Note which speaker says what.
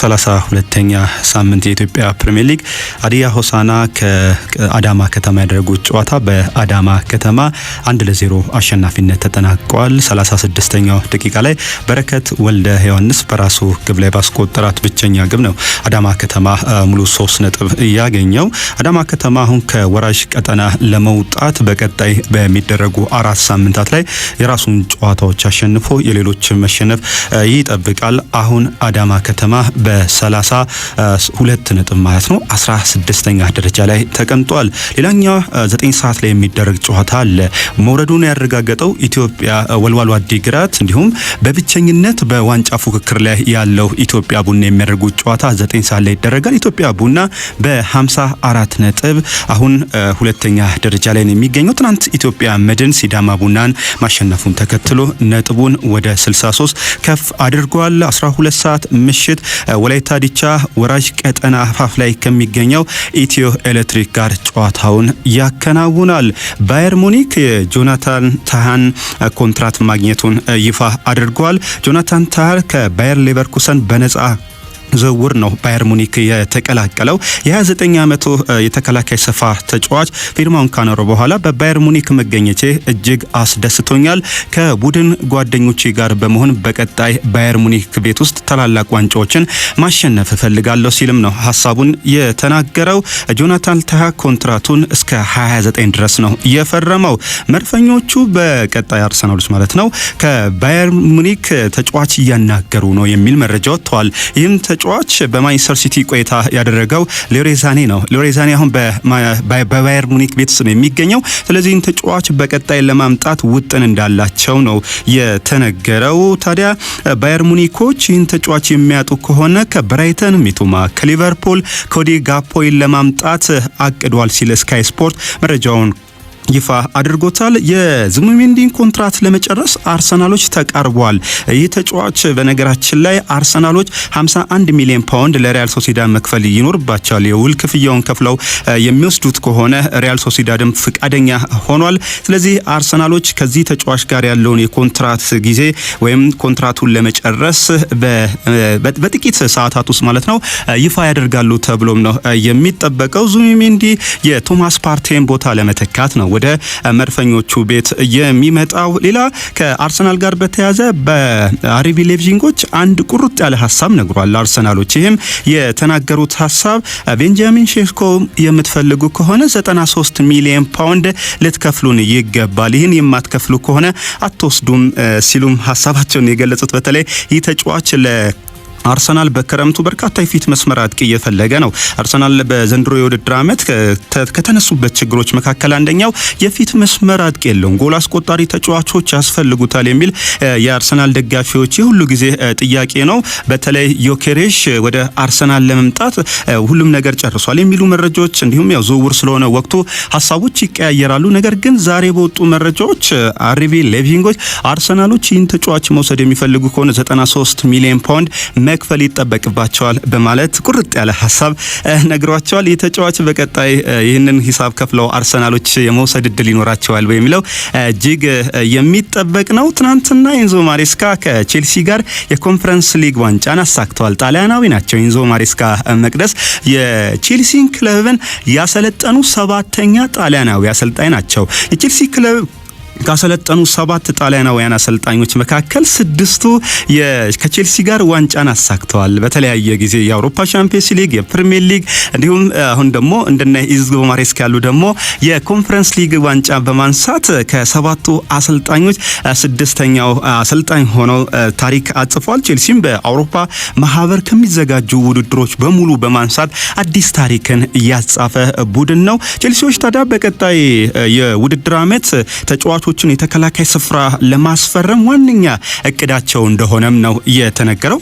Speaker 1: 32ኛ ሳምንት የኢትዮጵያ ፕሪሚየር ሊግ ሀዲያ ሆሳና ከአዳማ ከተማ ያደረጉት ጨዋታ በአዳማ ከተማ 1-0 አሸናፊነት ተጠናቋል። 36ኛው ደቂቃ ላይ በረከት ወልደ ዮሐንስ በራሱ ግብ ላይ ባስቆጠራት ብቸኛ ግብ ነው አዳማ ከተማ ሙሉ 3 ነጥብ ያገኘው። አዳማ ከተማ አሁን ከወራጅ ቀጠና ለመውጣት በቀጣይ በሚደረጉ 4 ሳምንታት ላይ የራሱን ጨዋታዎች አሸንፎ የሌሎች መሸነፍ ይጠብቃል። አሁን አዳማ ከተማ በ32 ነጥብ ማለት ነው 16ኛ ደረጃ ላይ ተቀምጧል። ሌላኛው 9 ሰዓት ላይ የሚደረግ ጨዋታ አለ። መውረዱን ያረጋገጠው ኢትዮጵያ ወልዋሎ አዲግራት እንዲሁም በብቸኝነት በዋንጫ ፉክክር ላይ ያለው ኢትዮጵያ ቡና የሚያደርጉት ጨዋታ 9 ሰዓት ላይ ይደረጋል። ኢትዮጵያ ቡና በ54 ነጥብ አሁን ሁለተኛ ደረጃ ላይ ነው የሚገኘው። ትናንት ኢትዮጵያ መድን ሲዳማ ቡናን ማሸነፉን ተከትሎ ነጥቡን ወደ 63 ከፍ አድርጓል። 12 ሰዓት ምሽት ወላይታ ዲቻ ወራጅ ቀጠና አፋፍ ላይ ከሚገኘው ኢትዮ ኤሌክትሪክ ጋር ጨዋታውን ያከናውናል። ባየር ሙኒክ የጆናታን ታሃን ኮንትራት ማግኘቱን ይፋ አድርጓል። ጆናታን ታህ ከባየር ሌቨርኩሰን በነጻ ዝውውር ነው ባየር ሙኒክ የተቀላቀለው። የ29 ዓመቱ የተከላካይ ስፍራ ተጫዋች ፊርማውን ካኖረ በኋላ "በባየር ሙኒክ መገኘቴ እጅግ አስደስቶኛል። ከቡድን ጓደኞቼ ጋር በመሆን በቀጣይ ባየር ሙኒክ ቤት ውስጥ ታላላቅ ዋንጫዎችን ማሸነፍ እፈልጋለሁ" ሲልም ነው ሀሳቡን የተናገረው። ጆናታን ታህ ኮንትራቱን እስከ 29 ድረስ ነው የፈረመው። መድፈኞቹ በቀጣይ፣ አርሰናሎች ማለት ነው፣ ከባየር ሙኒክ ተጫዋች እያናገሩ ነው የሚል መረጃ ወጥተዋል። ይህም ተጫዋች በማንቸስተር ሲቲ ቆይታ ያደረገው ሌሮይ ሳኔ ነው። ሌሮይ ሳኔ አሁን በባየር ሙኒክ ቤት ነው የሚገኘው። ስለዚህ ይህን ተጫዋች በቀጣይ ለማምጣት ውጥን እንዳላቸው ነው የተነገረው። ታዲያ ባየር ሙኒኮች ይህን ተጫዋች የሚያጡ ከሆነ ከብራይተን ሚቱማ፣ ከሊቨርፑል ኮዲ ጋክፖን ለማምጣት አቅዷል ሲል ስካይ ስፖርት መረጃውን ይፋ አድርጎታል። የዙቢሜንዲን ኮንትራት ለመጨረስ አርሰናሎች ተቃርበዋል። ይህ ተጫዋች በነገራችን ላይ አርሰናሎች 51 ሚሊዮን ፓውንድ ለሪያል ሶሲዳድ መክፈል ይኖርባቸዋል። የውል ክፍያውን ከፍለው የሚወስዱት ከሆነ ሪያል ሶሲዳድም ፍቃደኛ ሆኗል። ስለዚህ አርሰናሎች ከዚህ ተጫዋች ጋር ያለውን የኮንትራት ጊዜ ወይም ኮንትራቱን ለመጨረስ በጥቂት ሰዓታት ውስጥ ማለት ነው ይፋ ያደርጋሉ ተብሎም ነው የሚጠበቀው። ዙቢሜንዲ የቶማስ ፓርቴን ቦታ ለመተካት ነው ወደ መድፈኞቹ ቤት የሚመጣው። ሌላ ከአርሰናል ጋር በተያያዘ በአርቢ ሌፕዚጎች አንድ ቁርጥ ያለ ሀሳብ ነግሯል አርሰናሎች። ይህም የተናገሩት ሀሳብ ቤንጃሚን ሼሽኮ የምትፈልጉ ከሆነ 93 ሚሊዮን ፓውንድ ልትከፍሉን ይገባል፣ ይህን የማትከፍሉ ከሆነ አትወስዱም ሲሉም ሀሳባቸውን የገለጹት። በተለይ ይህ ተጫዋች አርሰናል በክረምቱ በርካታ የፊት መስመር አጥቂ እየፈለገ ነው። አርሰናል በዘንድሮ የውድድር ዓመት ከተነሱበት ችግሮች መካከል አንደኛው የፊት መስመር አጥቂ የለውም፣ ጎል አስቆጣሪ ተጫዋቾች ያስፈልጉታል የሚል የአርሰናል ደጋፊዎች የሁሉ ጊዜ ጥያቄ ነው። በተለይ ዮኬሬሽ ወደ አርሰናል ለመምጣት ሁሉም ነገር ጨርሷል የሚሉ መረጃዎች፣ እንዲሁም ያው ዝውውር ስለሆነ ወቅቱ ሀሳቦች ይቀያየራሉ። ነገር ግን ዛሬ በወጡ መረጃዎች አርቢ ሌፕዚጎች አርሰናሎች ይህን ተጫዋች መውሰድ የሚፈልጉ ከሆነ 93 ሚሊዮን ፓውንድ መክፈል ይጠበቅባቸዋል በማለት ቁርጥ ያለ ሀሳብ ነግሯቸዋል። ይህ ተጫዋች በቀጣይ ይህንን ሂሳብ ከፍለው አርሰናሎች የመውሰድ እድል ይኖራቸዋል የሚለው እጅግ የሚጠበቅ ነው። ትናንትና ኤንዞ ማሬስካ ከቼልሲ ጋር የኮንፈረንስ ሊግ ዋንጫን አሳክተዋል። ጣሊያናዊ ናቸው ኤንዞ ማሬስካ፣ መቅደስ፣ የቼልሲን ክለብን ያሰለጠኑ ሰባተኛ ጣሊያናዊ አሰልጣኝ ናቸው። የቼልሲ ክለብ ካሰለጠኑ ሰባት ጣሊያናውያን አሰልጣኞች መካከል ስድስቱ ከቼልሲ ጋር ዋንጫን አሳክተዋል። በተለያየ ጊዜ የአውሮፓ ቻምፒየንስ ሊግ፣ የፕሪሚየር ሊግ፣ እንዲሁም አሁን ደግሞ እንደነ ኢንዞ ማሬስካ ያሉ ደግሞ የኮንፈረንስ ሊግ ዋንጫ በማንሳት ከሰባቱ አሰልጣኞች ስድስተኛው አሰልጣኝ ሆነው ታሪክ አጽፏል። ቼልሲም በአውሮፓ ማህበር ከሚዘጋጁ ውድድሮች በሙሉ በማንሳት አዲስ ታሪክን እያጻፈ ቡድን ነው። ቼልሲዎች ታዲያ በቀጣይ የውድድር ዓመት ተጫዋቾችን የተከላካይ ስፍራ ለማስፈረም ዋነኛ እቅዳቸው እንደሆነም ነው የተነገረው።